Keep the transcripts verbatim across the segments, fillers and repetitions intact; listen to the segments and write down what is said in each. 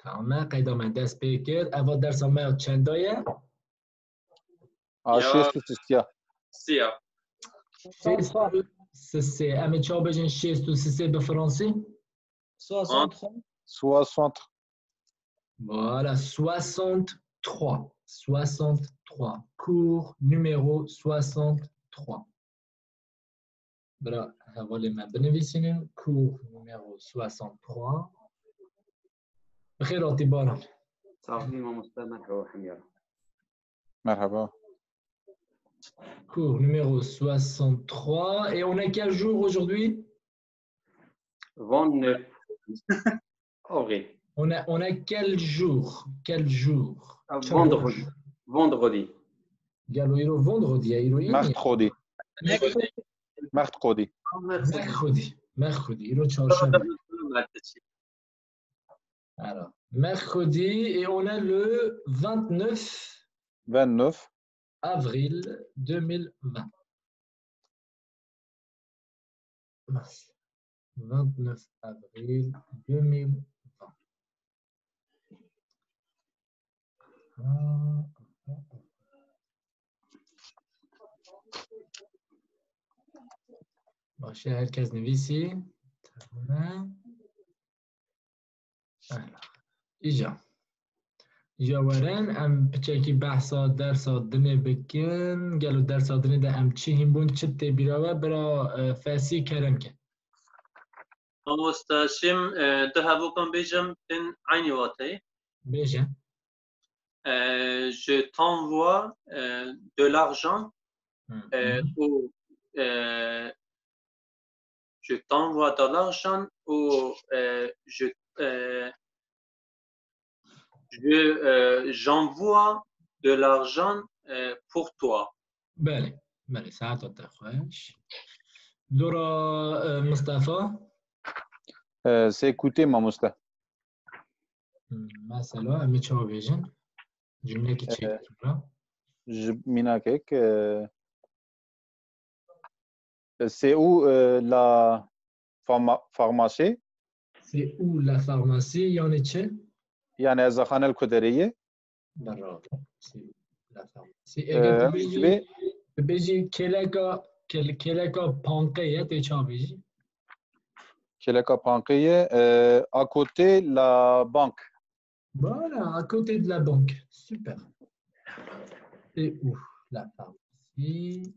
Tamam, qeyda me dest pê kir. Eva dersa me ya çenda ye? A, şêst û sisiya. Siya. Şêst û sisê. Em ê çawa bêjin şêst û sisê bi fransî? Soixante-trois. Soixante. Voilà, soixante-trois. Soixante-trois. Cours numéro soixante-trois. Bira hevalê me binivîsînin. Cours numéro soixante-trois. Bi xêr hatî Baran. Saxî mamoste, merhaba hemî ra. Merhaba. Cours numéro soixante-trois. Et on est quel jour aujourd'hui? Vingt-neuf avril. On a, on a quel jour? Quel jour? Ah, vendredi. Vendredi. Gelo îro vendredi ya, îro îro. Mercredi. Mercredi. Mercredi. Mercredi. Îro çarşembe. Alors, mercredi et on a le vingt-neuf Vingt-neuf. avril deux mille vingt. Mince. Vingt-neuf avril deux mille vingt. Baş e, herkes nivîsî. Tamam. Îca. Îca werin, em piçekî behsa dersa dinê bikin. Gelo dersa dinê de em çi hîn bûn, çi tê bîra we? Bira, e, Fesî kerem ke. Mamoste, şim, e, du hevokan bêjim, tên eynî wateyê. Bêje. E, je t'envoie, e, de l'argent, Hı e, hı. û, e, je t'envoie de l'argent û, e, je, e, je, e, j'envoie de l'argent, e, pour toi. Belê, belê, saeta te xweş. Dora, e, Mistefa. E, c'est écouté, mamoste. Hmm, mesela, em ê çawa bêjin? Cümlekî çêbikî bira. Ji mînakek, e, c'est où, e, la pharma-, pharmacie? C'est où la pharmacie? Yani çi? Yani êzexane li ku derê ye? Bravo. C'est où la pharmacie? E, Eger tu divê bêjî, tu bêjî kêleka, kêl-, kêleka panqê ye, tê çawa bêjî? Kêleka panqê ye, e, à côté la banque. Voilà, à côté de la banque. Super. C'est où la pharmacie?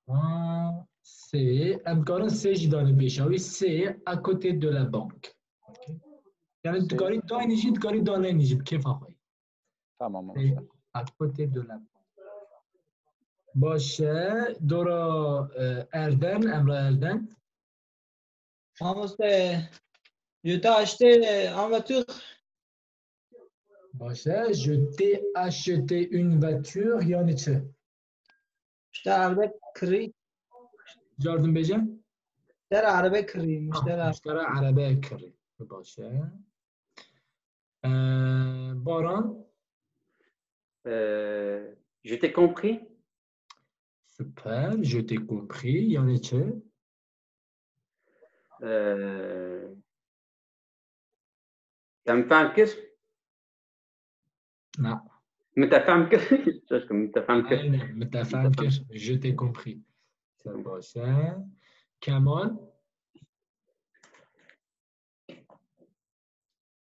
Ah, c'est, em karin c'est jî danê pêşa wî, c'est à côté de la banque. Ok. Yani tu dikarî danî jî, dikarî danenî jî, bi kêfa xwe. Tamam, C'est mamoste. à côté de la banque. Baş e, dora, e, Erden, Emrah Erden. Mamoste, je t'ai acheté en voiture. Baş e, je t'ai acheté une voiture, yani çi? Ji te erebe kirî. Cardim bêje? Ji te re erebe kirî. Ji te re Ji te re erebe kirî. Baş e. Ee, Baran. Euh, je t'ai compris. Super, je t'ai compris. Yani çi? Euh, te min fehm kir? Na. Min te fehm kir? Şaşkın, min te fehm kir. Aynen, min te fehm kir. Je t'ai compris. Sen baş e. Kemal.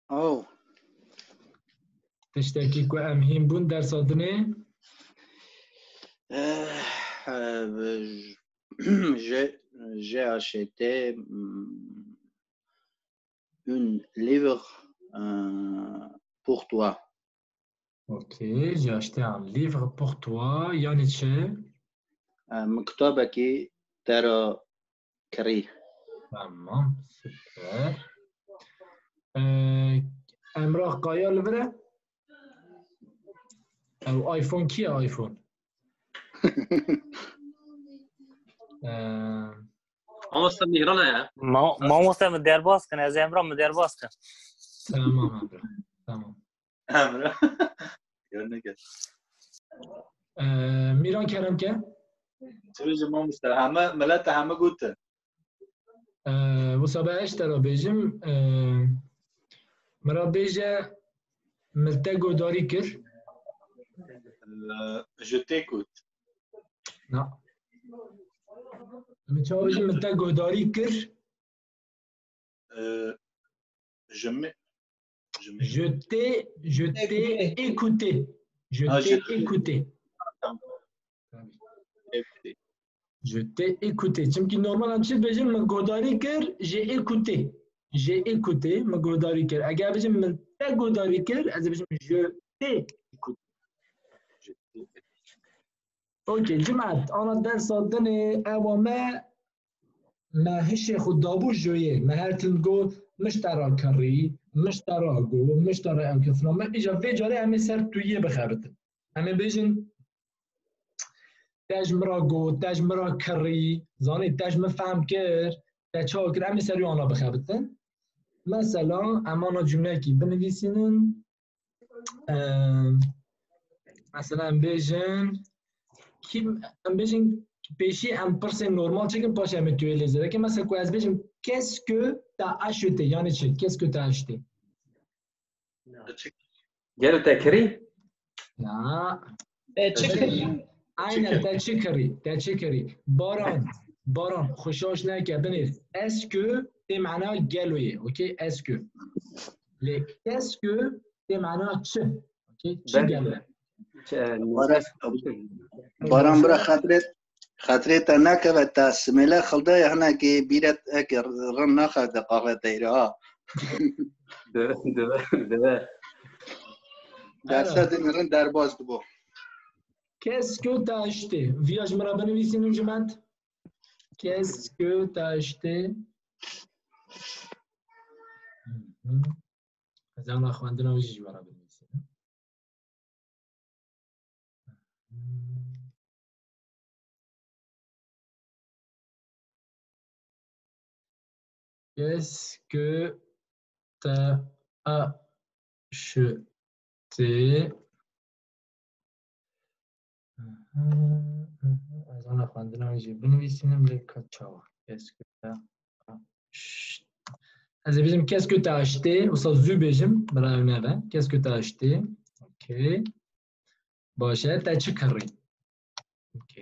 Oh. Tiştekî ku em hîn bûn dersa dinê. Euh, euh, je, j'ai acheté, hum, un livre, euh, pour toi. Ok, j'ai acheté un livre pour toi. Yani çi? Min kitabekî te re kirî. Tamam, super. Ee, Emrah Kaya li vir e? Ew iPhone kî ye iPhone? Ee, Mamoste Mîhran e ya. Ma-, mamoste min derbas kin, ez Emrah min derbas kin. Tamam Emrah, tamam. Emre. Görüne gel. Ee, Mîran kerem ke? Çi bêjim mamoste? Heme, milete heme gotin. Ee, wisa be ez te re bêjim, ee, Min re bêje, min te guhdarî kir. Euh, je t'écoute. Na. Min çawa bêjim, min te guhdarî kir. Euh, je me, je me, Je t'ai, je t'ai écouté. Je Ah, t'ai je t'ai- écouté. écouté. Je t'ai écouté. Çimkî normal em çi dibêjin, min guhdarî kir, j'ai écouté. J'ai écouté, min guhdarî kir. Eger bêjim min te guhdarî kir, ez ê bêjim je t'ai écouté. Je t'ai- Ok, cimat, ana dersa dinê ewa me, me hişê xwe dabû joyê, me her tim got, miştera kirî, miştera got, miştera ew kifna me, îja vê carê em ê ser tu yê bixebitin. Em ê bêjin, te ji min re got, te ji min re kirî, zanî, te ji min fehm kir, te çawa kir, em ê ser wana bixebitin. Mesela, em ana cumleyekî binivîsînin. Em, mesela, em bêjin, kî, em bêjin, pêşî em pirsên normal çêkin, paşê em ê tu yê lê zêde kin. Mesela, ku ez bêjim, qu'est-ce que t'as acheté? Yani çi? Qu'est-ce que t'as acheté? Gelo te kirî? Na. Te çi kirî? Aynen, te çi kirî? Te çi kirî? Baran, Baran, xwe şaş neke, binêr. Est-ce que tê mana gelo yê, okey? Est-ce que? Lê qu'est-ce que tê mana çi? Okey? Çi Ben- gelo ye? Ç- e, Baran, Baran bira xatirê, xatirê te nekeve, te simêle xilde ya hinekî bîret eke rin naxe de qaxe teyre ha. Dibe, dibe, dibe. Derse din rin derbas dibo. Qu'est-ce que t'as acheté? Viya ji min re binivîsînin, cimat. Qu'est-ce que t'as acheté? Hı hı. Ez ana xwendina wî jî ji we re binivîsînim. Qu'est-ce que t'as acheté? Ez ana xwendina wî jî binivîsînim, lê ka çawa? Qu'est-ce que t'as acheté? Ez ê bêjim, qu'est-ce que t'as acheté? Wisa zû bêjim, bila ew nebe. Qu'est-ce que t'as acheté? Ok. Baş e, te çi kirî? Ok.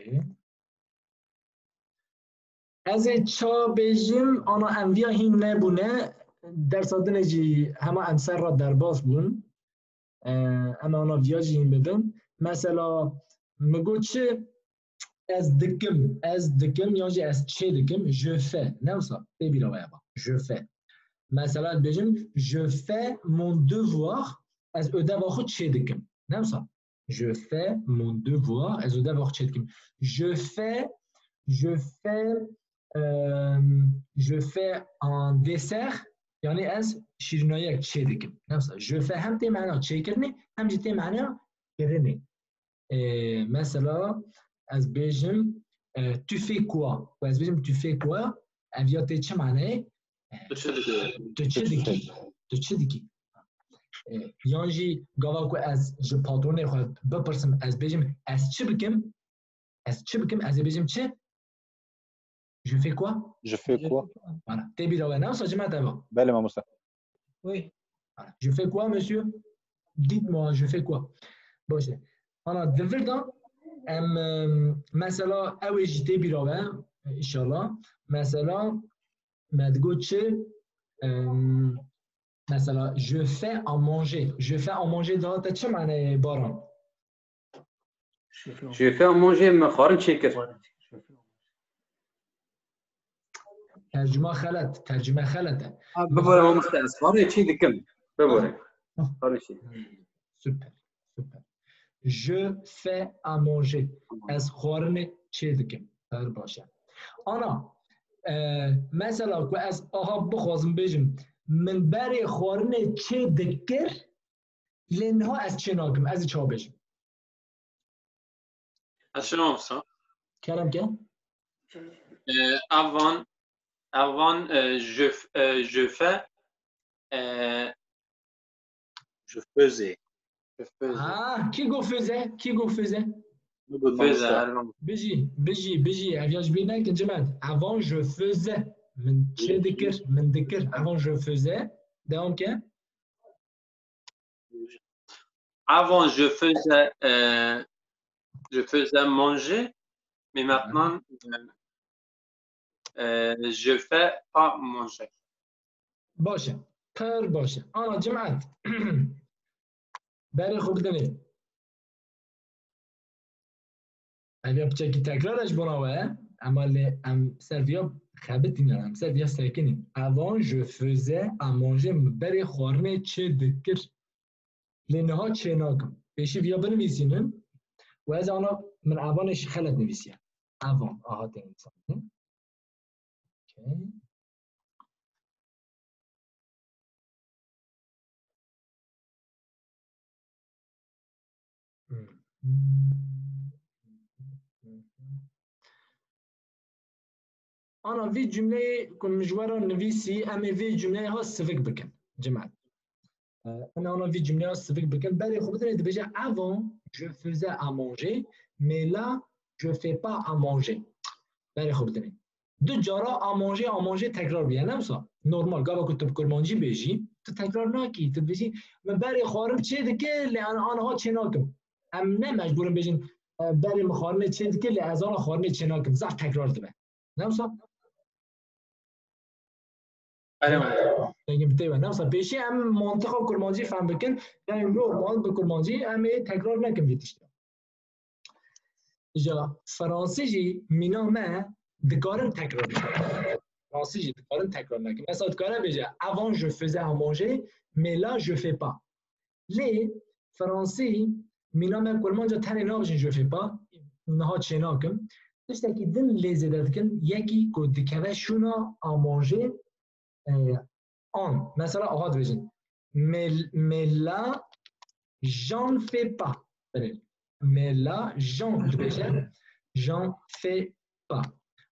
Ez ê ça bêjim, ana em viya hîn nebûne, dersa dinê jî hema em ser re derbas bûn. Ee, em ana viya jî hîn bibin. Mesela, min got çi? Ez dikim, ez dikim, yan jî ez çê dikim, je fais. Ne wisa? Tê bîra we ya ba. Je fais. Mesela, dibêjim, je fais mon devoir, ez ödeva xwe çê dikim. Ne wisa? Je fais mon devoir, ez ödeva xwe çê dikim. Je fais, je fais, euh, je fais un dessert, yani ez şîrinayek çê dikim. Ne wisa? Je fais hem tê mana çêkirinê, hem jî tê mana kirinê. Ee, mesela, ez bêjim, e, tu fais quoi? Û ez bêjim, tu fais quoi? Ev ya tê çi maneyê? Tu çi dikî? Tu çi dikî? Tu çi dikî? E, yan jî gava ku ez ji patronê xwe bipirsim, ez bêjim, ez çi bikim? Ez çi bikim? Ez ê bêjim çi? Je fais quoi? Je fais quoi? Voilà. Tê bîra we ne wisa, cima te va? Belê mamoste. Oui. Voilà. Je fais quoi, monsieur? Dites-moi, je fais quoi? Baş e. Ana di vir de em, em, mesela ew ê jî tê bîra we, inşallah. Mesela me digot çi? Em, mesela, je fais à manger. Je fais à manger da te çi maneyê, Baran? Je fais à manger, min xwarin çêkir. Tercüme xelet, tercüme xelet e. Bibore mamoste, ez xwarin çê dikim. Bibore. Xwarin çê. Super, super. Je fais à manger. Ez xwarinê çê dikim. Her baş e. Ana, e, mesela ku ez aha bixwazim bêjim, min berê xwarinê çê dikir, lê niha ez çê nakim. Ez ê çawa bêjim? Ez şino wisa. Kerem ke? Euh, avant, avant, euh, je, f- euh, je fais, euh, je faisais. Je faisais. Ha, kî got faisait? Kî got faisait? Faisais, avant. Bijî, bijî, bijî. Ev ya ji bîr nekin, cimet. Avant je faisais. Min çê dikir, min dikir. Avant je faisais. Devam ke. Avant, je faisais, euh, je faisais manger, mais maintenant, euh, euh, je fais pas manger. Baş e. Pir baş e. Ana cimat. Berê xwe bidinê. Ev ya piçekî tekrar e ji bona we, ema lê em ser viya xebitîn, em ser viya sekinîn. Avant, je faisais à manger, min berê xwarinê çê dikir. Lê niha çê nakim. Pêşî viya binivîsînin û ez ana min evanê ji xelet nivîsiye. Avant, aha tê nivîsandin. Okay. Ana vî cumleyê ku min ji we re nivîsî, em ê vê cumleyê ha sivik bikin, cimat. Em ê ana vî cumleyê ha sivik bikin. Berê xwe bidinê dibêje, avant, je faisais à manger, mais là, je fais pas à manger. Berê xwe bidinê. Du cara à manger, à manger tekrar bûye, ne wisa? Normal, gava ku tu bi kurmancî bêjî, tu tekrar nakî, tu dibêjî, min berê xwarin çê dike, lê an-, aniha çê nakim. Em ne mecbûr in bêjin, e, berê min xwarinê çê dike, lê ez ana xwarinê çê nakim. Zaf tekrar dibe. Ne wisa? Erê, erê. Dengê bi tê ve. Ne wisa? Pêşî em mantiqa kurmancî fehm bikin. Yani normal bi kurmancî em ê tekrar nekin vî tiştê. Îja fransî jî mîna me dikarin tekrar nekin. Fransî jî dikarin tekrar nekin. Mesela dikare bêje, avant je faisais à manger, mais là je fais pas. Lê fransî mîna me kurmanca tenê nabêjin je fais pas, niha çê nakim. Tiştekî din lê zêde dikin, yekî ku dikeve şûna à manger, e, an. Mesela aha dibêjin. Mais, mais là, j'en fais pas. Binê. Mais là, j'en dibêje. J'en fais pas.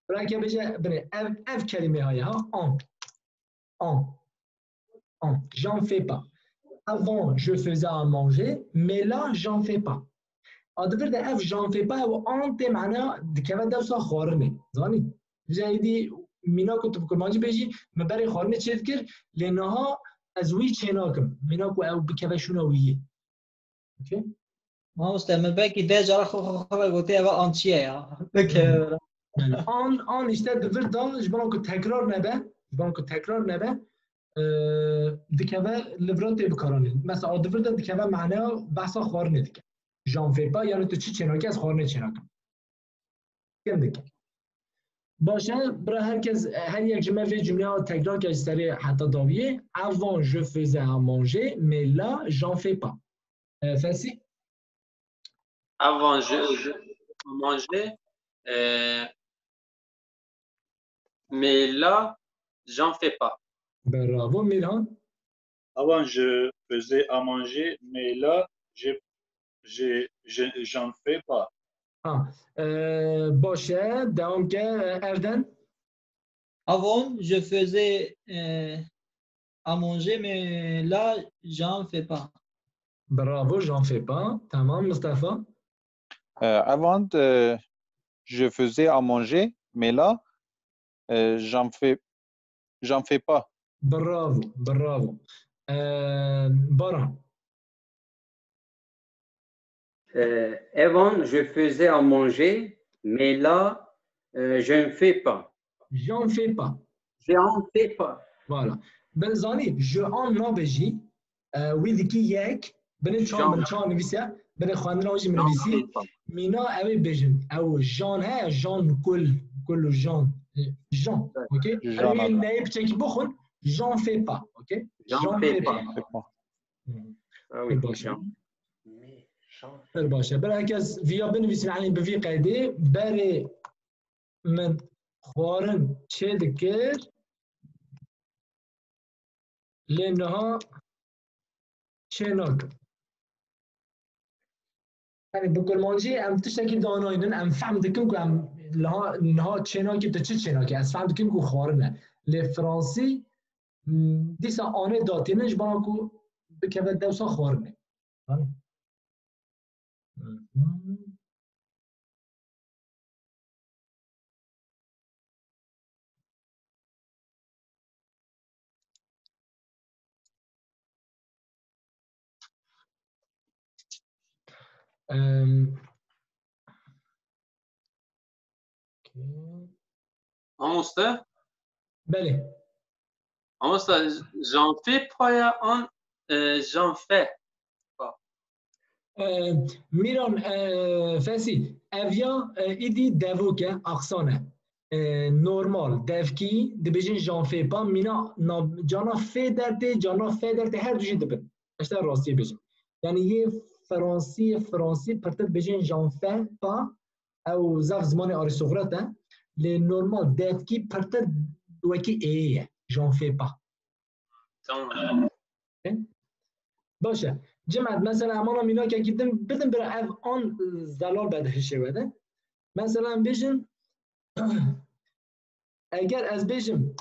Belkî bêje, binê, ev, ev kelîmê heye ha, an. An. An. J'en fais pas. Avant, je faisais à manger, mais là, j'en fais pas. A di vir de ev j'en fais pas, ew an tê mane dikeve dewsa xwarinê. Zanî? Vîja êdî mîna ku tu bi kurmancî bêjî, min berê xwarinê çê dikir, lê niha ez wî çê nakim. Mîna ku ew bikeve şûna wî yê. Okey? Mamoste, min belkî deh cara xwe, xwe, xwe ve gotiye, eva an çi ye ya? Peki. Yani an, an işte di vir de ji bona ku tekrar nebe, ji bona ku tekrar nebe, e, dikeve li vir tê bikaranîn. Mesela a di vir de dikeve maneya behsa xwarinê dike. J'en fais pas, yani tu çi çênakî, ez xwarinê çênakim. Kim dike? Baş e, bira herkes, her yek ji me vê cumleya tekrar ke ji serê heta dawiyê. Avant, je faisais à manger, mais là, j'en fais pas. E, Fesî? Avant, je, je mangeais, euh, mais là, j'en fais pas. Bravo, Mirhan. Avant, je faisais à manger, mais là, je, je, je, j'en fais pas. Ha, e, baş e, devam ke, e, Erden. Avant, je faisais euh, à manger, mais là, j'en fais pas. Bravo, j'en fais pas. Tamam, Mustafa. Euh, avant, euh, je faisais à manger, mais là, euh, j'en fais, j'en fais pas. Bravo, bravo. E, Baran. Euh, avant, je faisais à manger, mais là, euh, je ne fais pas. J'en fais pas. J'en fais pas. Voilà. Ben zanî, je en nabêjî, e, wî dikî yek, binê çawa min çawa nivîsiye, binê xwendina wî jî min nivîsî. Mîna ew ê bêjin. Ew j'en heye, j'en kul, kul û j'en. E, j'en, okey? Ew ê neyê piçekî bixwin, j'en fais pas, okey? J'en fais pas. Pir baş e. Pir baş e. Ber herkes viya binivîsin, yani bi vî qeydê, berê min xwarin çê dikir, lê niha çê nakim. Yani bi kurmancî em tiştekî danaynin, em fehm dikin ku em niha, niha çê nakî, tu çi çê nakî? Ez fehm dikim ku xwarin e. Lê fransî, m, dîsa anê datînin ji bona ku bikeve dewsa xwarinê. Hani? Em, Mamoste? Belê. Mamoste, j'en fais pas ya an, e, j'en fais pas? E, Mîran, e, Fesî, ev ya, e, îdî devok e, aksan e. E, normal, devkî, dibêjin j'en fais pas, mîna, na, cana fê dertê, cana fê dertê, her du jî dibin. Eşte rastiyê bêjim. Yani yê Fransî, yê Fransî pirtir dibêjin j'en fais pas, ew zaf zimanê arîstokrat e. Lê normal, devkî pirtir wekî ê ye, j'en fais pas. Tamam. Baş e. Cimet, mesela, emana mînakekî din bidin, bira ev an zelal be di hişê we de. Mesela, em bêjin, eger ez bêjim,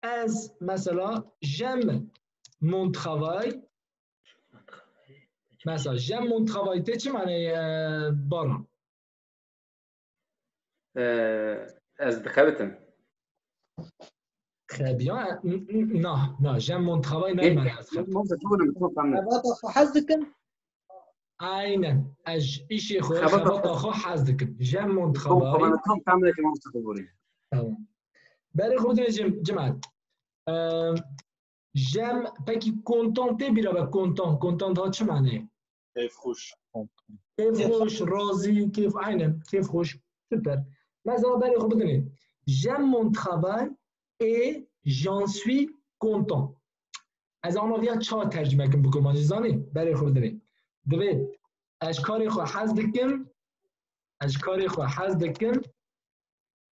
ez, mesela, j'aime mon travail, mesela, j'aime mon travail, tê çi maneyê, e, Baran? E, ez dixebitim. Xebiya, n-, n-, na, na, j'aime mon travail, ne, Ê, mana ez min, xebitim. min, min, min, min, Xebata xwe hez dikim. Aynen, ez ji îşê xwe, Xebata xebata xwe hez dikim. J'aime mon Tom, travail. Tom, Tom, tam ne ki mamoste qebûlî. Tamam. Berê xwe bidin cim-, cimat. Eee, j'aime, peki content tê bîra be, content. Content daha çi maneyê? Keyfxweş. Keyfxweş, razî, keyf, aynen, keyfxweş. Süper. Mesela berê xwe bidinê. J'aime mon travail et j'en suis content. Ez ana viya çawa tercüme kim bi kurmancî zanî? Berê xwe bidinê. Divê ez ji karê xwe hez dikim, ez ji karê xwe hez dikim.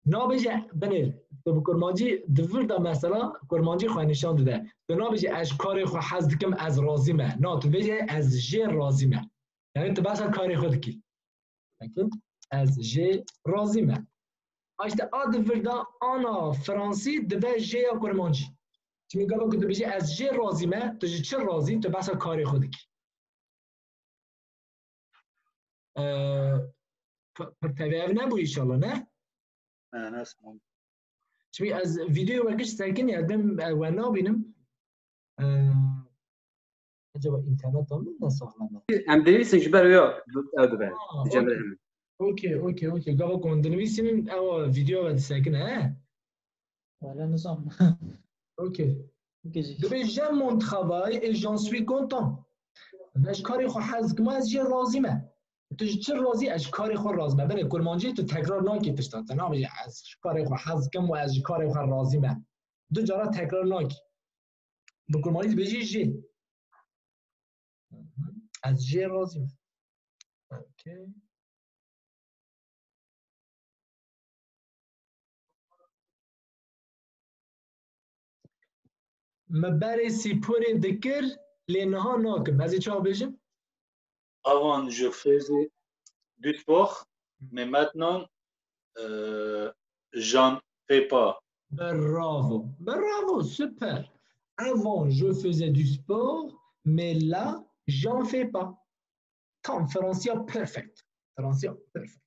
Nabêje, binêr, tu bi kurmancî di vir de mesela kurmancî xwe nîşan dide. Tu nabêje ez ji karê xwe hez dikim, ez razî me. Na, tu bêje ez jê razî me. Yani tu behsa karê xwe dikî. Peki, ez jê razî me. A işte a di vir de ana fransî dibe jê ya kurmancî. Çimkî gava ku tu bêjî ez jê razî me, tu ji çi razî, tu behsa karê xwe dikî. Ee, p-, pir tevî ev nebû inşallah, ne? Ne, ne, tamam. Çimkî ez vîdeoyê we giş sekiniye, dem, e, we nabînim. Ee, acaba interneta min ne saxlem e? Em dinivîsin ji ber wê ew dibe. Aa, Dicem okey. hemin. Okey, okey, okey. Gava ku hûn dinivîsînin, ewa vîdeo ve disekine, he? Wala nizam. Okey. Gizî. Dibê j'aime mon travail et j'en suis content. Ez ji karê xwe hez dikim, ez jê razî me. Tu ji çi razî? Ez ji karê xwe razî me. Belê kurmancî tu tekrar nakî tişta. Tu nabêjî ez ji karê xwe hez dikim û ez ji karê xwe razî me. Du cara tekrar nakî. Bi kurmancî dibêjî jê. Ez jê razî me. Okey. Me berê sîporê dikir, lê niha nakim. Ez ê çawa bêjim? Avant, je faisais du sport, mais maintenant, euh, j'en fais pas. Bravo, bravo, super. Avant, je faisais du sport, mais là, j'en fais pas. Tam, Fransiya perfect. Fransiya perfect.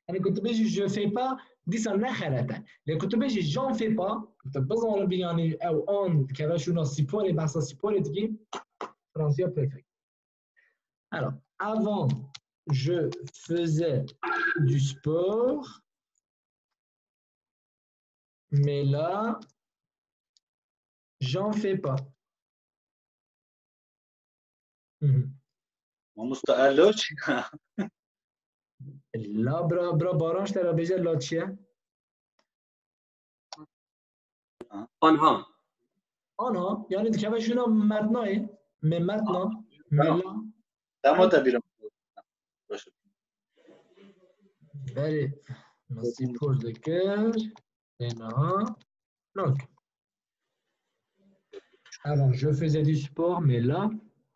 Yani ku tu bêjî je fais pas, dîsa ne xelet e. Lê ku tu bêjî j'en fais pas, tu bizanin bî yani ew an dikeve şûna sîporê, behsa sîporê dikî, Fransiya perfect. Alors, avant, je faisais du sport, mais là, j'en fais pas. Mhm. Mamoste, elo çi? La bira, bira Baran ji te re bêje la çi ye? Anha. Anha, yani dikeve şûna metnayê, me metna, me la. Dema te bîra. Baş. Berê, me sîpor dikir, lê niha, nak. Alors, je faisais du sport, mais là,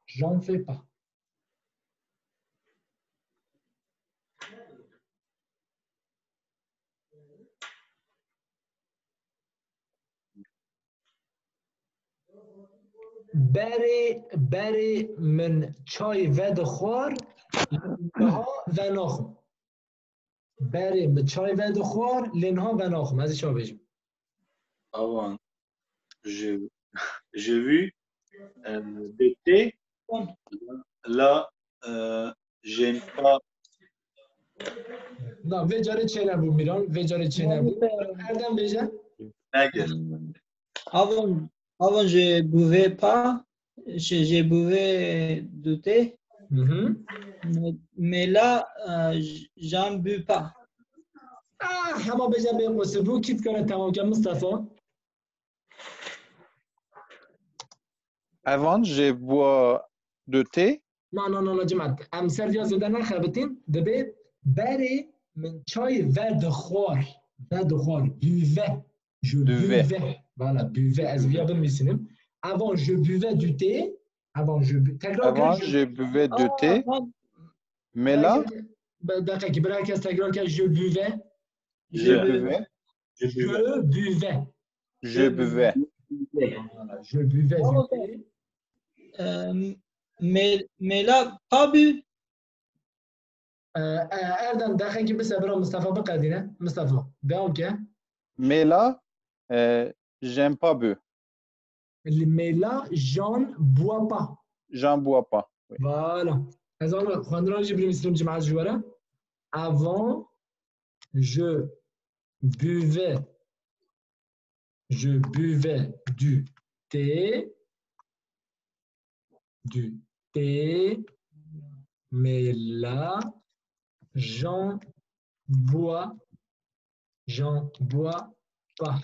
j'en fais pas. Berê, berê min çay vedixwar, niha venaxwim. Berê min çay vedixwar, lê niha venaxwim. Ez ê çawa bêjim? Avant, je, je vu, euh, d'été, là, Euh, j'aime pas. Na, vê carê çênebû Mîran, vê carê çênebû. Erdem bêje. Negir. Avant, avant, je buvais pas, je, je buvais du thé, Mhm. mais, mais là, euh, j- j'en bus pas. Ah, hema bêje bê qusir bû, kî dikare temam ke Mustafa? Avant, je bois du thé. Non, non, non, non, cimat. Em ser viya zêde nexebitîn. Dibe berê min çay vedixwar. Vedixwar. Buvais. Je Buvais. Buvais. Voilà, buvais. Ez viya binivîsînim. Avant, je buvais du thé. Avant, je bu- Tekrar Avant, kir, je buvais du thé. Avant, Mais là, Be- Deqekî, bir herkes tekrar kir. Je buvais. je buvais. Je buvais. Je buvais. Voilà, je buvais du thé. euh, mais, mais là, pas bu. Ee, e, Erdem, deqekî bise bira Mustafa biqedîne. Mustafa, devam ke. Mais là, euh, j'en pas bu. Mais là, j'en bois pas. J'en bois pas. Voilà. Ez ana xwendina jî binivîsim cimat ji we re. Avant, je buvais, je buvais du thé, du thé, mais là, j'en bois, j'en bois pas.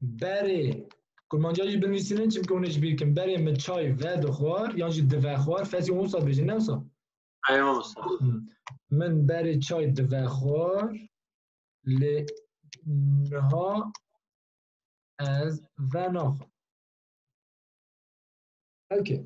Berê, kurmanca jî binivîsînin, çimkî hûn ê ji bîr kin. Berê min çay vedixwar, yan jî divexwar, fesî hûn wisa dibêjin, ne wisa? Aynen wisa. Hmm. Min berê çay divexwar, lê niha ez venaxwim. Okay.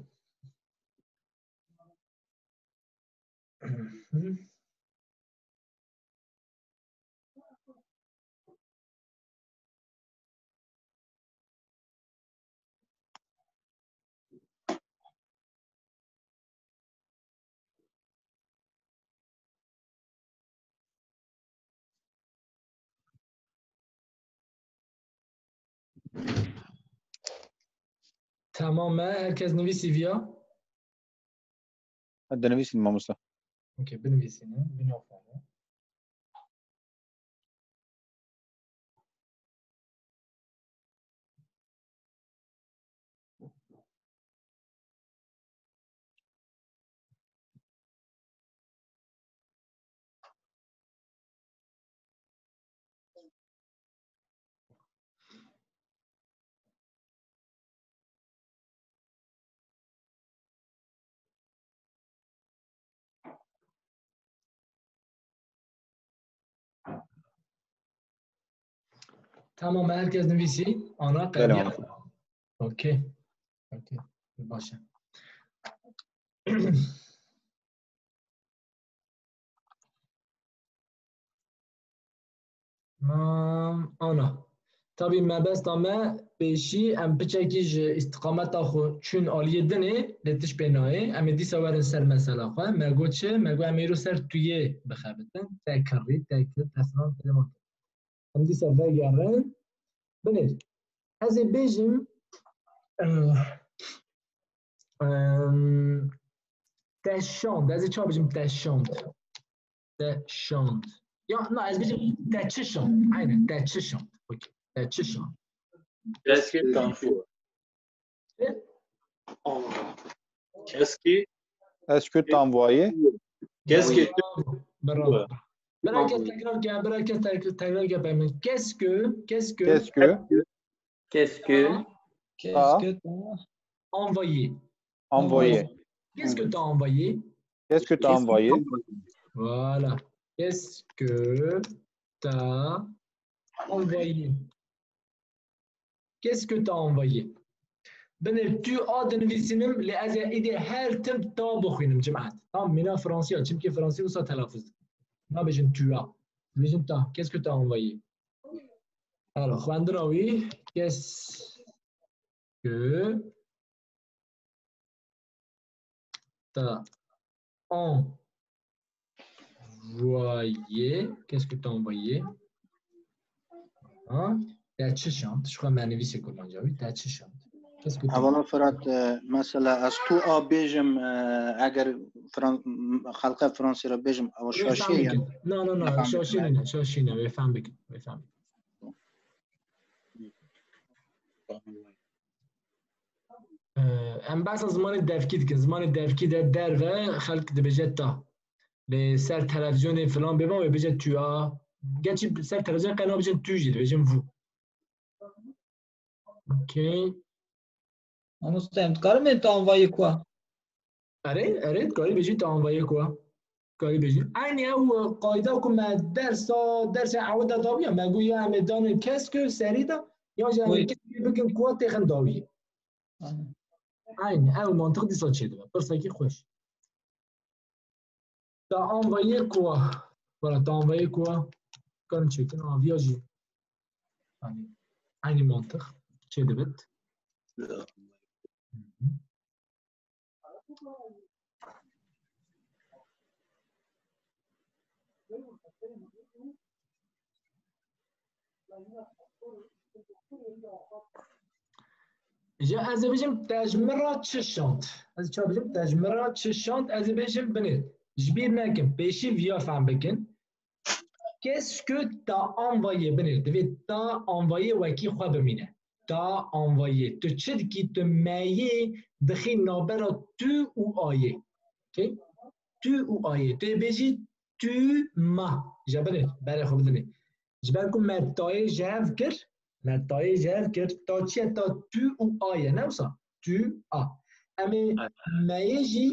Tamam e, herkes nivîsî viya? Dinivîsînim mamoste. Okey, binivîsînin, binaxwînin. Tamam, herkes nivîsî. Ana Belê, qediya. mamoste. Okey. Okey. Baş e. Mam, ana. Tabî mebesta me pêşî em piçekî ji îstiqameta xwe çûn aliyê dinê, lê tişt pê nayê. Em ê dîsa werin ser mesela xwe. Me got çi? Me got em ê îro ser tuyê bixebitin. Te kirî, te kir, te filan, te leman. Em dîsa vegerin. Binêr. Ez ê bêjim, em, em, te şand. Ez ê çawa bêjim te şand? Te şand. Ya, na, ez bêjim te çi şand? Aynen, te çi şand? Okey. Te çi şand? Qu'est-ce que t'envoies? Qu'est-ce que Est-ce que t'as envoyé? Qu'est-ce que Bravo. Bir herkes tekrar gel, bir herkes tekrar, tekrar gel benimle. Qu'est-ce que, qu'est-ce que, Qu'est-ce que Qu'est-ce que Qu'est-ce que t'as envoyé? envoyé? Qu'est-ce que t'as envoyé? Qu'est-ce que t'as envoyé? Voilà. Qu'est-ce que t'as envoyé? Qu'est-ce que t'as envoyé? Binêr tu a dinivîsînim, lê ez ê îdî her tim ta bixwînim, cimat. Tam mîna Fransiya, çimkî Fransî wisa telafuz dikin. Nabêjin tu a. Dibêjin ta. Qu'est-ce que t'as envoyé? Alors, xwendina wî, qu'est-ce que t'as envoyé? Qu'est-ce que t'as envoyé? Ha? Te çi şand? Ji xwe me nivîsê kurmanca wî. Te çi şand? Hevala Firat, e, mesela ez tu a bêjim, e, eger Fran-, xelqê Fransî re bêjim, ew şaşî ye? Na, na, na, şaşî nîne, şaşî nîne, wê fehm bikin, wê fehm bikin. E, em behsa zimanê devkî dikin. Zimanê devkî de derve xelk dibêje ta. Lê ser televîzyonê filan bêvan wê bêje tu a. Gerçî ser televîzyon qey nabêjin tu jî, dibêjin vous. Okey. Mamoste, em dikarin bêjin tu envoyé quoi? Erê, erê, dikarî bêjî tu envoyé quoi? Dikarî bêjî. Eynî ew, e, qayda ku me dersa, dersê ewil de dawiya, me got ya em ê danê qu'est-ce que serî de, ya jî em ê qu'est-ce que bikin quoi têxin dawiyê. Eynî ew mantiq dîsa çêdibe. Pirsekî xweş. Tu envoyé quoi? Voilà, tu envoyé quoi? Kan çêkin, aviya jî. Yanî, eynî mantiq çêdibit. Hı hı. Ji ez ê bijim te ji min re çi şand? Ez ça bijim te ji min re çi şand? Ez ê bêjim binêr. Ji bîr nekin, pêşî viya fehm bikin. Qu'est-ce que t'as envoyé? Binêr, divê t'as envoyé wekî xwe bimîne. T'as envoyé. Tu çi dikî? Tu m'ayê dixî navbera tu û ayê. Okey? Tu û ayê. Tu ê bêjî tu m'as. Ji binêr, berê xwe bidinê. Ji ber ku me t'ayê ji hev kir, me t'ayê ji hev kir, ta çi ye? Ta tu û a ye, ne wisa? Tu, a. Em ê m'ayê jî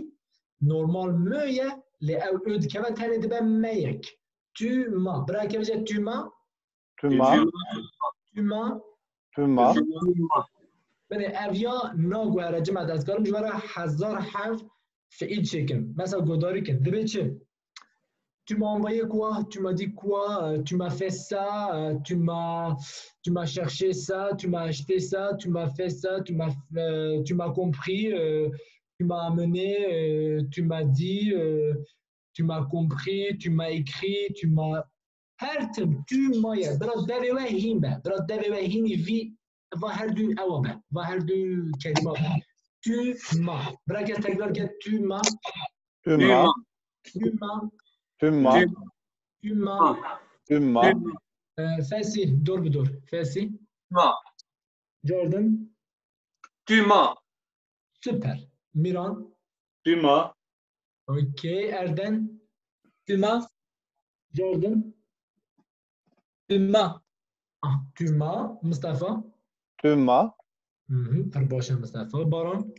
normal me ye, lê ew ö dikeve tenê dibe me yek. Tu m'as. Birayekê bêje tu m'as. Tu m'as. Tu m'as. Tu m'as. Binê ev ya naguhere cima, ez karim ji we re hezar hev fiîl çêkim. Mesela godarî kin. Dibê çi? Tu m'as envoyé quoi? Tu m'as dit quoi? Euh, tu m'as fait ça? Euh, tu m'as, tu m'as cherché ça? Tu m'as acheté ça? Tu m'as fait ça? Tu m'as, euh, tu m'as compris? Euh, tu m'as amené? Euh, tu m'as dit? Euh, tu m'as compris? Tu m'as écrit? Tu m'as Her tim tu m'as ye. Bira devê we hîn be. Bira devê we hînî vî, va her du ewa be. Va her du kelîma be. Tu m'as. Bira gel tekrar gel. Tu m'as. Tu m'as. Tu m'as. Tu m'as. Tu m'as. Tu m'as. Ee, Fesî, dor bi dor. Fesî. M'as. Jordan. Tu m'as. Süper. Miran. Tu m'as. Okey. Erden. Tu m'as. Jordan. Tu m'as. Ah, tu m'as. Mustafa. Tu m'as. Mhm, pir baş e Mustafa. Baran.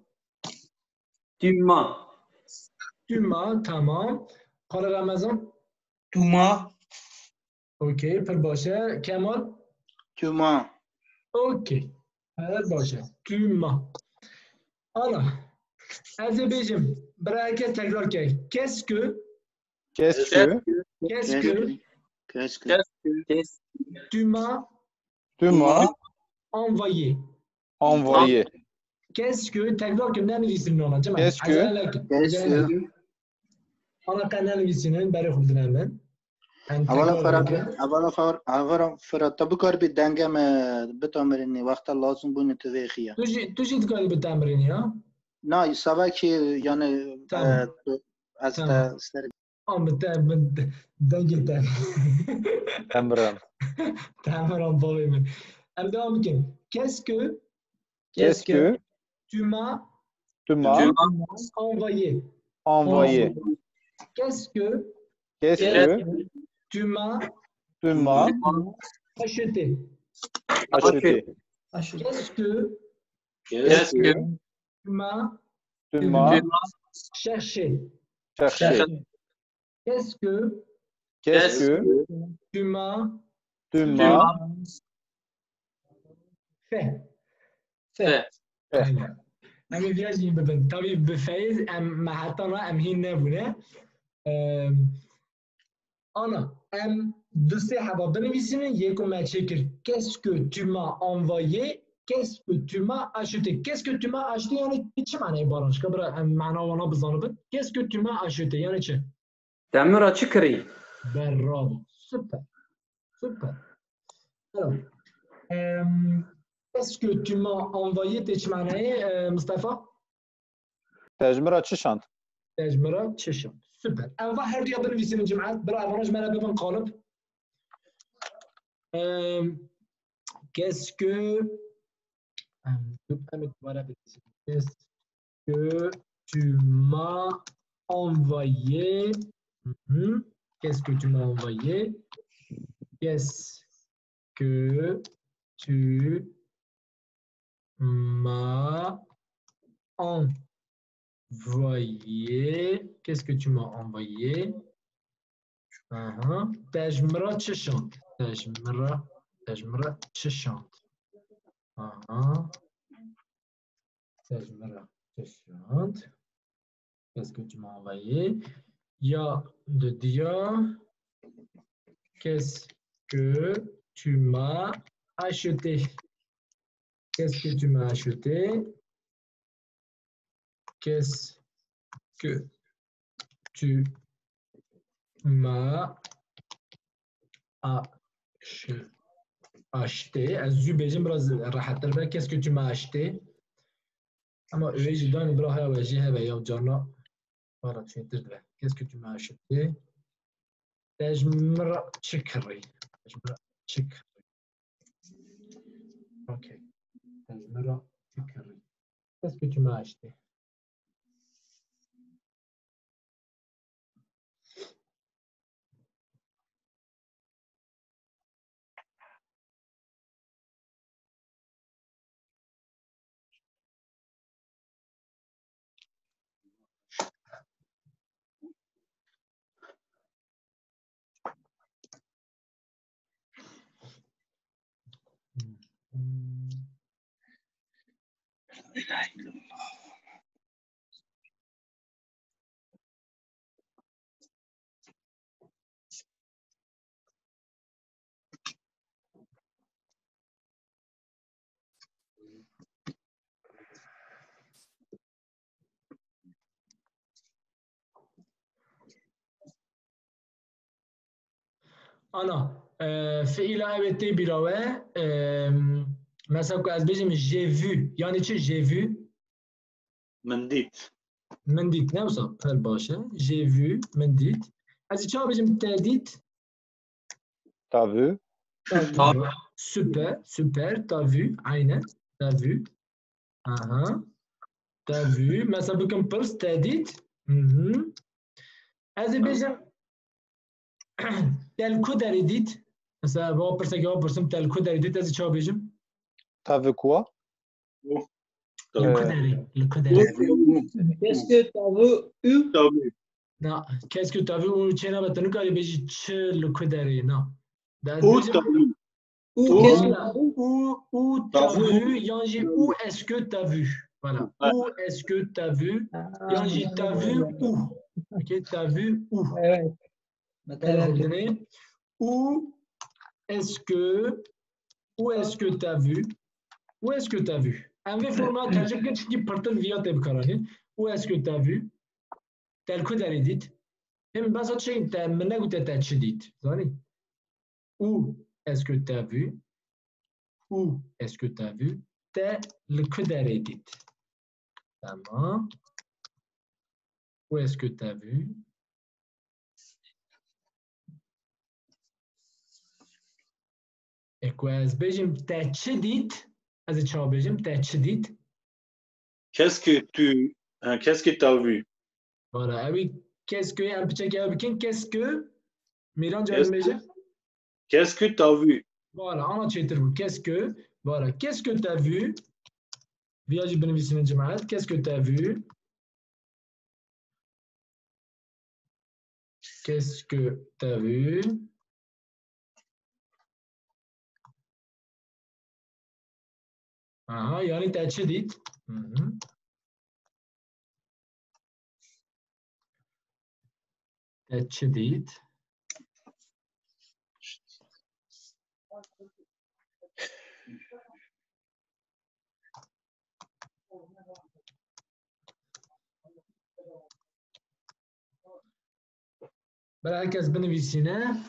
Tu m'as. Tu m'as, tamam. Xalê Ramazan. Tu m'as. Okey, pir baş e. Kemal? Tu m'as. Okey. Pir baş e. Tu m'as. Ana. Ez ê bêjim. Bira herkes tekrar ke. Qu'est-ce que? Qu'est-ce que? Qu'est-ce que? Qu'est-ce que? Tu m'as. Tu m'as. Envoyé. Envoyé. Qu'est-ce que? Tekrar ke, nenivîsin nana. Qu'est-ce que? Qu'est-ce que? Ana qe nenivîsînin, berê xwe bidine min. Em Hevala tekrar Ferhat, bikin. Hevala Fer-, Hevala Ferhat, te bikaribî dengê me bitamirînî, wexta lazim bûne tu vêxiye. Tu jî, tu jî dikarî bitamirînî, ya? Na, savekî, yani, Tamam. e, tu, ez Tamam. te ser An bi te, bi de-, dengê te. Temiran. Temiran bavê min. Em devam bikin. Qu'est-ce que Qu'est-ce que tu m'as tu m'as envoyé? Envoyé. Qu'est-ce que Qu'est-ce que tu m'as tu m'as acheté? Acheté? Qu'est-ce que Qu'est-ce que tu m'as tu m'as cherché? Cherché? Qu'est-ce que Qu'est-ce que tu m'as tu m'as fait? Fait. Fait. Em ê viya jî bibin. Tabî bi feyz em me heta na em hîn nebûne. Em, ana, em du sê heba binivîsînin, yê ku me çêkir. Qu'est-ce que tu m'as envoyé? Qu'est-ce que tu m'as acheté? Qu'est-ce que tu m'as acheté? Yani çi manayê baran? Şika bira em mana wana bizanibin. Qu'est-ce que tu m'as acheté? Yani çi? Te min re çi kirî? Bravo. Super. Super. Alors, em, Qu'est-ce que tu m'as envoyé tê çi manayê, e, Mustafa? Te ji min re çi şand? Te ji min re çi şand? Super. Em va her duya binivîsînin cimat. Bira, evana ji me re bibin qalib. Em, qu'est-ce que, em, em ê dubare binivîsînin. Qu'est-ce que tu m'as envoyé? Mhm. Qu'est-ce que tu m'as envoyé? Qu'est-ce que tu m'as envoyé? Qu'est-ce que tu m'as envoyé? Aha. Te ji min re çi şand? Te ji min re, te ji min re çi şand? Aha. Te ji min re çi şand? Qu'est-ce que tu m'as envoyé? Ya dudiya, qu'est-ce que tu m'as acheté? Qu'est-ce que tu m'as acheté? Qu'est-ce que tu m'as ach-, acheté? Ez zû bêjim, biraz rehettir be. Qu'est-ce que tu m'as acheté? Ama wê jî danî bira haya we jî hebe ya carna. Valla çêtir dibe. Qu'est-ce que tu m'as acheté? Te ji min re çi kirî? Te ji min re çi kirî? Okey. Te ji min re çi kirî? Qu'est-ce que tu m'as acheté? Ana, e, fiîla ew ê tê bîra we, e, mesela ku ez bêjim j'ai vu, yanî çi j'ai vu? Min dît. Min dît, ne wisa? Pir baş e. J'ai vu, min dît. Ez ê çawa bêjim te dît? T'as vu? Super, super, t'as vu, aynen, t'as vu. Aha. T'as vu, mesela bikim pirs, te dît? Mhm. Ez ê bêjim, te li ku derê dît? Mesela, va pirsekê va pirsim, te li ku derê dît? Ez ê çawa bêjim? T'as vu quoi? Li ku derê, li ku derê. Qu'est-ce que t'as vu? Na, qu'est-ce que t'as vu? Û çê nabe, tu nikarî bêjî çi li ku derê, na. Où t'as vu? Où, qu'est-ce que t'as vu? Où, où t'as vu, yan jî où est-ce que t'as vu? Voilà. Où est-ce que t'as vu? Yan jî t'as vu où? Ok, t'as vu où? Evet. Belê dinê. Où est-ce que, où est-ce que t'as vu? Où est-ce que t'as vu? Em vê forma tercih bikin, çünkü pirtir viya tê bikaranîn. Où est-ce que t'as vu? Te li ku derê dît? Him besa çi te min negute te çi dît? Zanî? Où est-ce que t'as vu? Où est-ce que t'as vu? Te li ku derê dît? Tamam. Où est-ce que t'as vu? E ku ez bêjim te çi dît? Ez ê çawa bêjim? Te çi dît? Qu'est-ce que tu, hein, qu'est-ce que t'as vu? Voilà, ah oui, qu'est-ce que, em piçekê ew bikin, qu'est-ce que, Mîran Qu'est-ce carî bêje? Qu'est-ce que t'as vu? Voilà, ana çêtir bû. Qu'est-ce que, voilà, qu'est-ce que t'as vu? Viya jî binivîsînin cimat. Qu'est-ce que t'as vu? Qu'est-ce que t'as vu? Aha, yani te çi dît? Hı hı. Te çi dît? Bira herkes binivîsîne.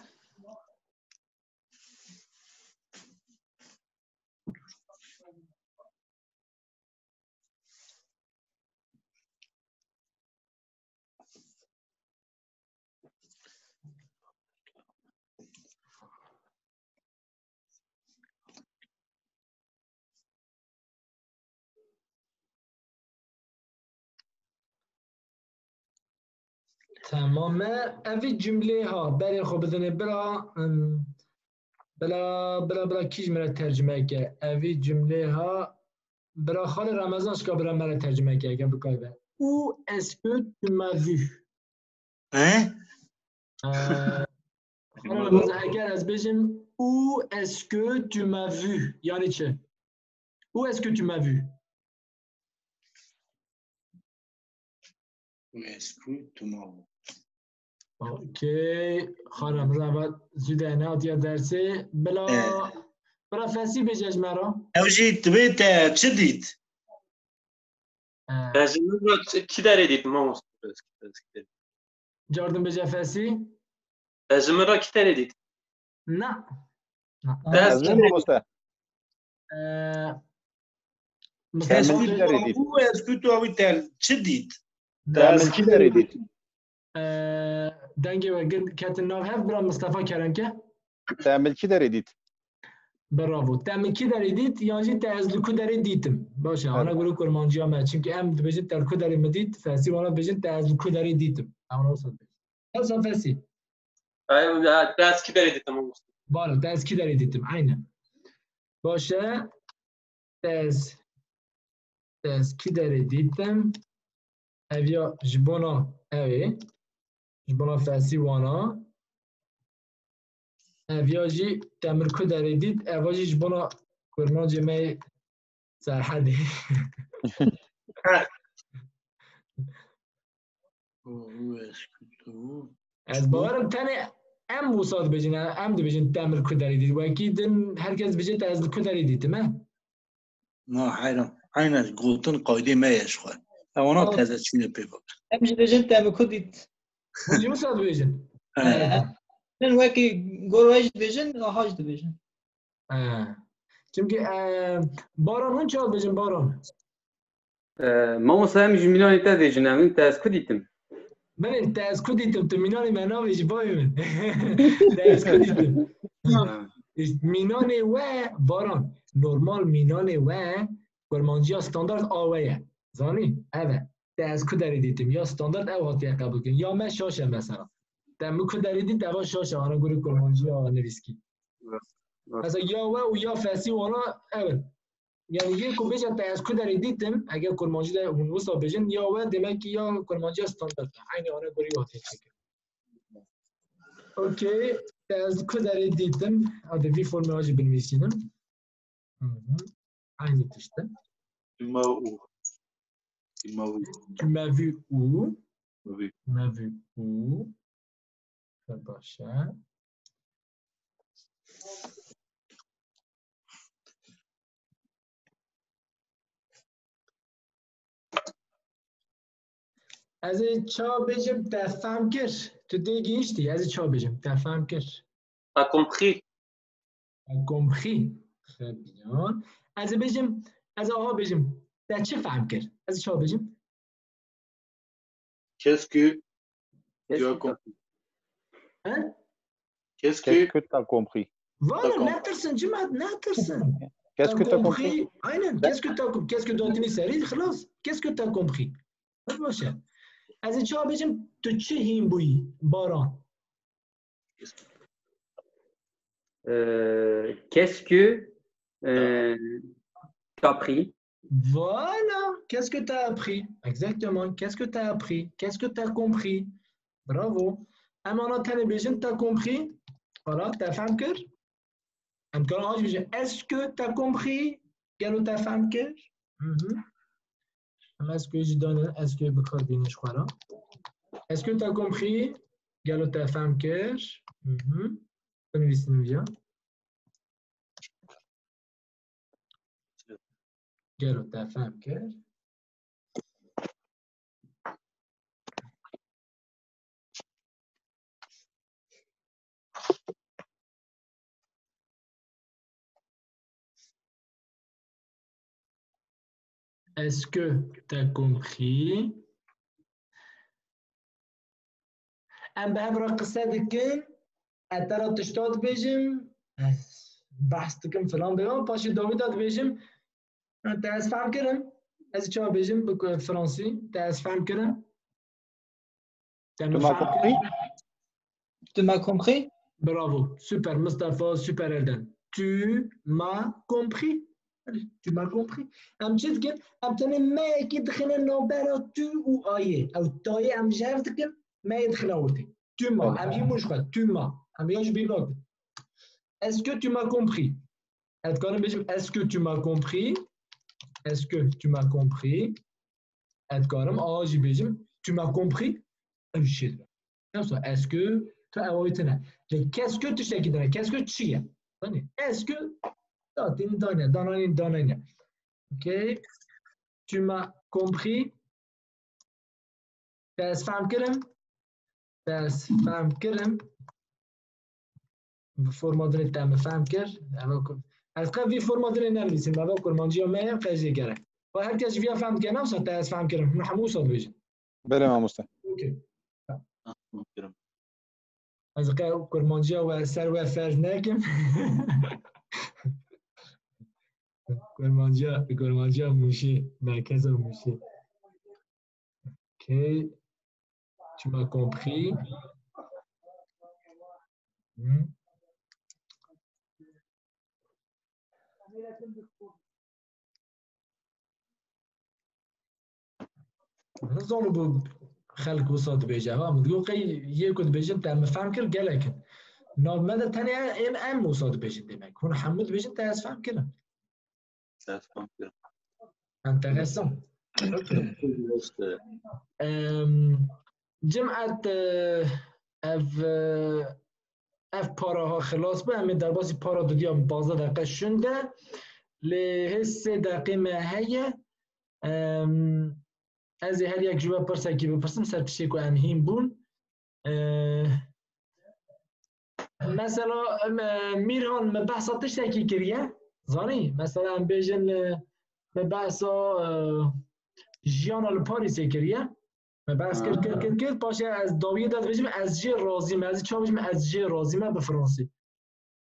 Tamam e. Evî cumlê ha. Berê xwe bidinê bira. Em, Bila, bila, bila kî ji min re tercime ke? Evî cumlê ha. Bira xalê Remezan şika bira me re tercime ke, eke bikay be. Où est-ce que tu m'as vu? He? Ee, xalê Remezan, eger ez bêjim, où est-ce que tu m'as vu? Yani çi? Où est-ce que tu m'as vu? Où est-ce que tu m'as vu? Ok. Xalê Remezan va zû de nehatiye dersê. Bila, Evet. Bila Fesî bêje ji me re. Ew jî dibê te çi dît? Ee, Te ji min re çi, kî derê dît, mamoste? Cardin bêje Fesî. Te ji min re kî derê dît? Na. Na. Ez ne mamoste? Ee, Te Mustafa min kî derê dît? Û ez ku tu ew tel çi dît? Te min kî derê dît? Ee, dengê we gir ketin nav hev, bira Mustafa kerem ke. Te min kî derê dît? Bravo. Te min kî derê dît, yan jî te ez li ku derê dîtim? Baş e, Evet. Ana gurê kurmanciya me. Çimkî em dibêjin te li ku derê min dît, Fesî wana dibêjin te ez li ku derê dîtim. Em wana wisa dibêjin. Wisa Fesî. Ay, ya, te ez kî derê dîtim, mamoste? Balo, te ez kî derê dîtim, aynen. Baş e, te ez, te ez kî derê dîtim? Ev ya ji bona ew ê. Ji bona Fesî wana. Ev ya jî te min ku derê dît, eva jî ji bona kurmancê me yê Serhedê. Û ez ku tu Ez bawerim tenê em wisa dibêjin, em dibêjin te min ku derê dît. Wekî din her kes dibêje te ez li ku derê dîtim, he? Na heyran. Eyne gotin qaydê me ye ji xwe. Ewana Tamam. teze çûne pê bak. Em jî dibêjin te min ku dît. Em jî wisa dibêjin. He. He. Min wekî gor we jî dibêjin, aha jî dibêjin. He. Çimkî, e, Baran hûn çawa dibêjin, Baran? E, mamoste, em ji mînanê te dibêjin, em te ez ku dîtim? Belê, te ez ku dîtim, tu mînanê me nabêjî, bayê min. Te ez ku dîtim. Ha. Îşte mînanê we, Baran, normal mînanê we, kurmanciya standart a we ye. Zanî? Ev e. Te ez ku derê dîtim? Ya standart ew hatiye qebûlkirin. Ya me şaş e mesela. Te min ku derê dît, eva şaş e, ana gurê kurmanciya nivîskî. Evet, evet. Mesela ya we û ya Fesî wana ew in. Yani yê ku bêje te ez ku derê dîtim, eger kurmancî de hûn wisa bêjin, ya we demek ki ya kurmanciya standart e. Eynî ana gorî hatiye çêkirin. Okey, te ez ku derê dîtim. Hadi vî formula jî binivîsînim. Hı hı. Aynı tişt e. Tu m'as vu. Tu m'as vu. Tu m'as vu où? Oui. Tu m'as vu où? Baş e. Ez ê ça bêjim te fehm kir. Tu tê gihîştî. Ez ê ça bêjim te fehm kir. T'as compris? T'as compris. Très bien. Ez ê bêjim, ez ê aha bêjim. Te çi fehm kir? Ez ê ça bêjim? Qu'est-ce que tu as compris? Hein? Qu'est-ce que tu as compris? Voilà, netirsin, cima, netirsin. Qu'est-ce que tu as compris? Aynen, qu'est-ce que tu as compris? Qu'est-ce que tu as compris? Qu'est-ce que tu as compris? Baş e. Ez ê çawa bêjim, tu çi hîn bûyî, Baran? Euh, qu'est-ce que, euh, t'as appris? Voilà, qu'est-ce que t'as appris? Exactement, qu'est-ce que t'as appris? Qu'est-ce que t'as compris? Bravo. Em ana tenê bêjin, t'as compris? Voilà, te fehm kir? Em karin ancî bêjin, est-ce que t'as compris? Gelo te fehm kir? Mhm. Em est-ce que jî danin, est-ce que bi kar bînin ji xwe re. Est-ce que t'as compris? Gelo te fehm kir? Mhm. Binivîsin vîya. Gelo te fehm kir? Est-ce que t'as compris? Em bi hev re qise dikin, ez te re tişta dibêjim, ez behs dikim filan bêvan, paşê dawî de dibêjim, te ez fehm kirim, ez ê çawa bêjim bi ku-, fransî, te ez fehm kirim. Te min fehm kir? Tu m'as compris? Bravo. Super Mustafa, super Elden. Tu m'as compris. Tu m'as compris. Em çi dikin? Em tenê meyekî dixine navbera tu û ayê. Ew tayê em jev dikin, meyê dixine ortê. Tu m'as. Em hî mûş xwe. Tu m'as. Em ya ji bîr nakin. Est-ce que tu m'as compris? Ez dikarim bêjim, est-ce que tu m'as compris? Est-ce que tu m'as compris? Ez dikarim a jî bêjim, tu m'as compris? Ev jî çêdibe. Yoksa est-ce que, tu ew tine. Lê qu'est-ce que tiştekî din e. Qu'est-ce que çi ye? Zanî? Est-ce que, da, tînî dane, dananî, dananî. Okey. Tu m'as compris? Te ez fehm kirim? Te ez fehm kirim? Bi forma dinê te min fehm kir? Eva kur-, ez qe vî forma dinê nenivîsim. Eva kurmanciya me ye, qe jê gerek. Ve her kes ji viya fehm dike, ne wisa te ez fehm kirim. Hûn hemû wisa dibêjin. Belê mamoste. Okey. Fehm kirim. Ez qe kurmanciya we ser we ferz nekim. Kurmanciya, kurmanciya Mûşê, merkeza Mûşê. Ok. Tu m'as compris. Hmm. Nizanim ku xelk wisa dibêje. Ha, min digot qey yê ku dibêjin te min fehm kir gelek in. Nav me de tenê em, em wisa dibêjin demek. Hûn hemû dibêjin te ez fehm kirim. Te ez fehm kirim. Enteresan. Okey. Em, Cimet, e, ev, e, ev para ha xilas bû. Em ê derbasî para didiya pazdeh deqe şûnde. Lê hê sê deqê me heye. Em, ez ê her yek ji we pirsekî bipirsim ser tiştê ku em hîn bûn. E, mesela, em, e, Mîrhan, me behsa tiştekî kiriye. Zanî? Mesela em bêjin, e, me behsa, e, jiyana li Parîsê kiriye. Me behs kir, kir, kir, kir. Paşê ez dawiyê de dibêjim, ez jê razî me. Ez çawa bêjim, ez jê razî me bi fransî.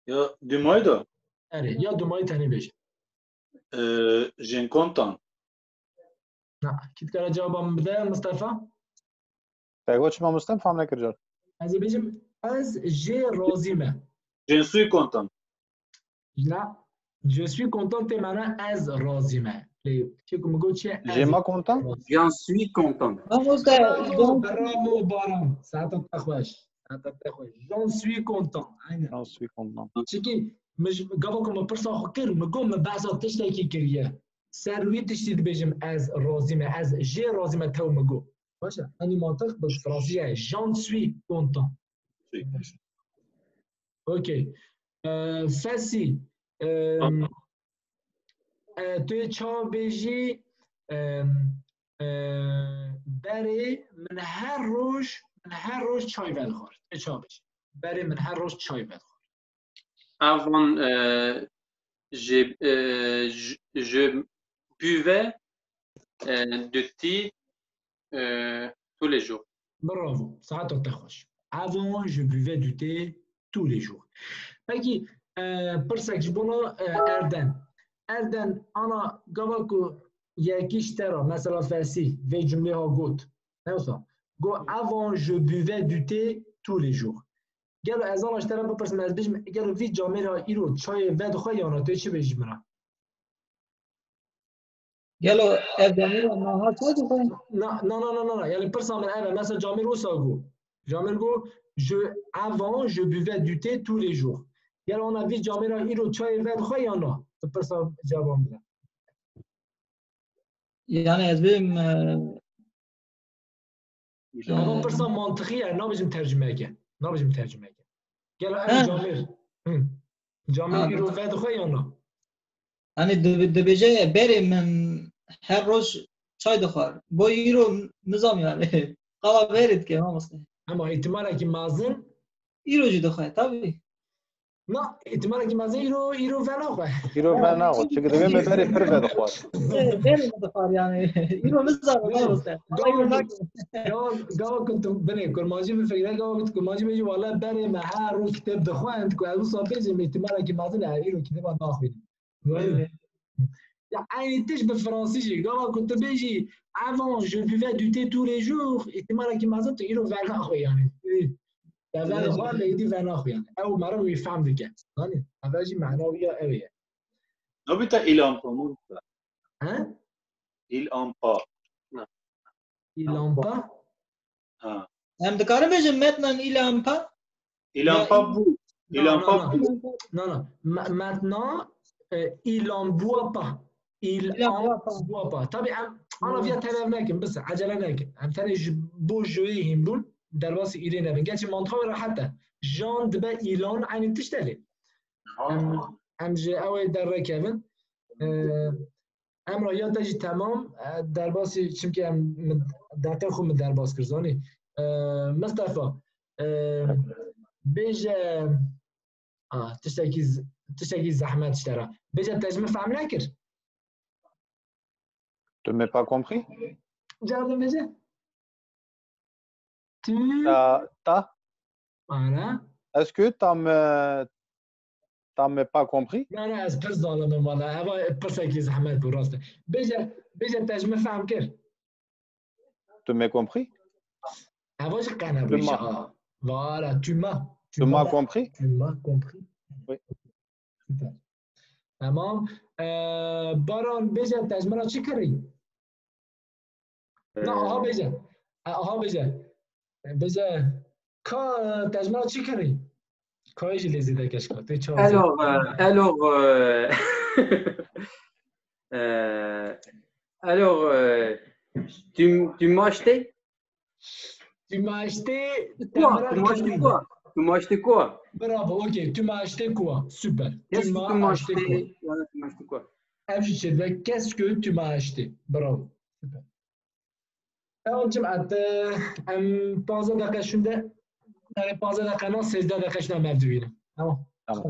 Ya Dumayî de? Erê, ya Dumayî tenê bêje. Ee, je suis content. Na, kî dikare cewaba min bide, Mustafa? Te got çima Mustafa, fam nekir car. Ez ê bêjim, ez jê razî me. Je suis content. Na, je suis content tê mana ez razî me. Lê kê ku min got çi? Je suis content? J'en suis content. Bravo, bravo, Baran. Saeta te xweş. Saeta te xweş. J'en suis content. Aynen. J'en suis content. Çikî, min ji, gava ku min pirsa xwe kir, min got min behsa tiştekî kiriye. Ser wî tiştî dibêjim ez razî me, ez jê razî me tew min got. Baş e, enî mantiq bi fransî ye, j'en suis content. Okey. E, Fesî, e, e, tu yê çawa bêjî, e, e, berê min her roj, min her roj çay vedixwar. Tu yê çawa bêjî? Berê min her roj çay vedixwar. Avant, euh, je, euh, je, je buvais, euh, du thé, euh, tous les jours. Bravo, saeta te xweş. Avant, je buvais du thé tous les jours. Pekî, e, pirsek ji bona, e, Erden. Erden, ana gava ku yekî ji te re, mesela Fesî, vê cumlê ha got. Ne wisa? Got, avant, je buvais du thé tous les jours. Gelo ez ana ji te re bipirsim, ez bêjim, gelo vî camêra îro çayê vedixwe ya na, tu yê çi bêjî min re? Gelo ev camêra niha çay dixwe? Na, na, na, na, na, na. Yani pirsa min ev e. Mesela camêr wisa got. Camêr got, je, avant, je buvais du thé tous les jours. Gelo ana vî camêra îro çayê vedixwe ya na? Tu pirsa cevabê min bide. Yani ez bêjim, e, Eva pirsa mantiqî ye, nabêjim tercumeyeke. Nabêjim tercumeyeke. Gelo ev camêr. Hı. Camêr îro vedixwe ya na? Hani di-, dibêje berê min her roj çay dixwar. Bo îro nizam yani. Qala berê dike mamoste. Ama îhtimalekî mezin. Îro jî dixwe, tabii. Na, îhtimalekî mezin îro, îro venaxwe. Îro venaxwe. Çünkü divê me berê pir vedixwar. Berê vedixwar yani. Îro nizam, mamoste. Gava, gava, gava ku tu binê kurmancî bifikire, gava ku tu kurmancî bêjî, wala berê me her roj kitêb dixwend, ku ez wisa bêjim, îhtimalekî mezin e, îro kitêba naxwînim. Belê. Eynî tişt bi fransî jî. Gava ku tu bêjî, "Avant, je buvais du thé tous les jours", îhtimalekî mezin tu îro venaxwe yani. Te venaxwe, lê îdî venaxwe yani. Ew meriv wî fehm dike. Zanî? Eve jî mena wî ya ew ye. Nabî te îlampa mû? He? Îlampa. Îlampa? Ha. Em dikarin bêjin metnan îlampa? Îlampa bû. Îlampa bû. Non, non. Ma- Maintenant, euh, il en boit pas. Il en boit pas. Tabii em ana viya terev nekin, bis, acele nekin. Em tenê ji bo joyê hîn bûn, derbasî îrê nebin. Gerçi mantığa rehet e. Jean dibe îlan, eynî tişt e lê. Em, em ji ew ê derrekevin. Ee, Emra ya te jî temam, e, derbasî, çimkî em min, dertên xwe min derbas kir, zanî. Ee, Mistefa, ee, bêje, ah, tiştekî z- tiştekî zehmet ji te re. Bêje te ji min fehm nekir. Tu m'as pas compris? Cardim bêje. Tu T'as, t'as, Voilà. Est-ce que t'as me, t'as me pas compris? Na, na, ez pir zalim im valla. Eva pirsekî zehmet bû, rast e. Bêje, bêje te ji min fehm kir. Tu m'as compris? Eva jî qene Tu bû m'as. Ha. Voilà, tu m'as. Tu m'as compris? Tu m'as compris. Oui. Super. Tamam. Ee, Baran, bêje te ji min re çi kirî? Na, aha bêje. Aha bêje. Bêje, ka te ji min re çi kirî? Kayê jî lê zêde keşka. Tê çawa zêde? Alors, euh, alors, euh, euh, alors, euh, tu, tu m'as acheté? Tu m'as acheté. Quoi? Tu m'as acheté quoi? Tu m'as acheté quoi? Bravo, ok. Tu m'as acheté quoi? Super. Qu'est-ce Tu que m'as tu m'as acheté acheté? quoi? Ouais, tu m'as acheté quoi? Ev jî çêdibe, qu'est-ce que tu m'as acheté? Bravo. Super. Ew çim et, em panzdeh deqe şûnde, yani panzdeh deqe na, sêzdeh deqe şûnde em ev dibînin. Tamam. Tamam.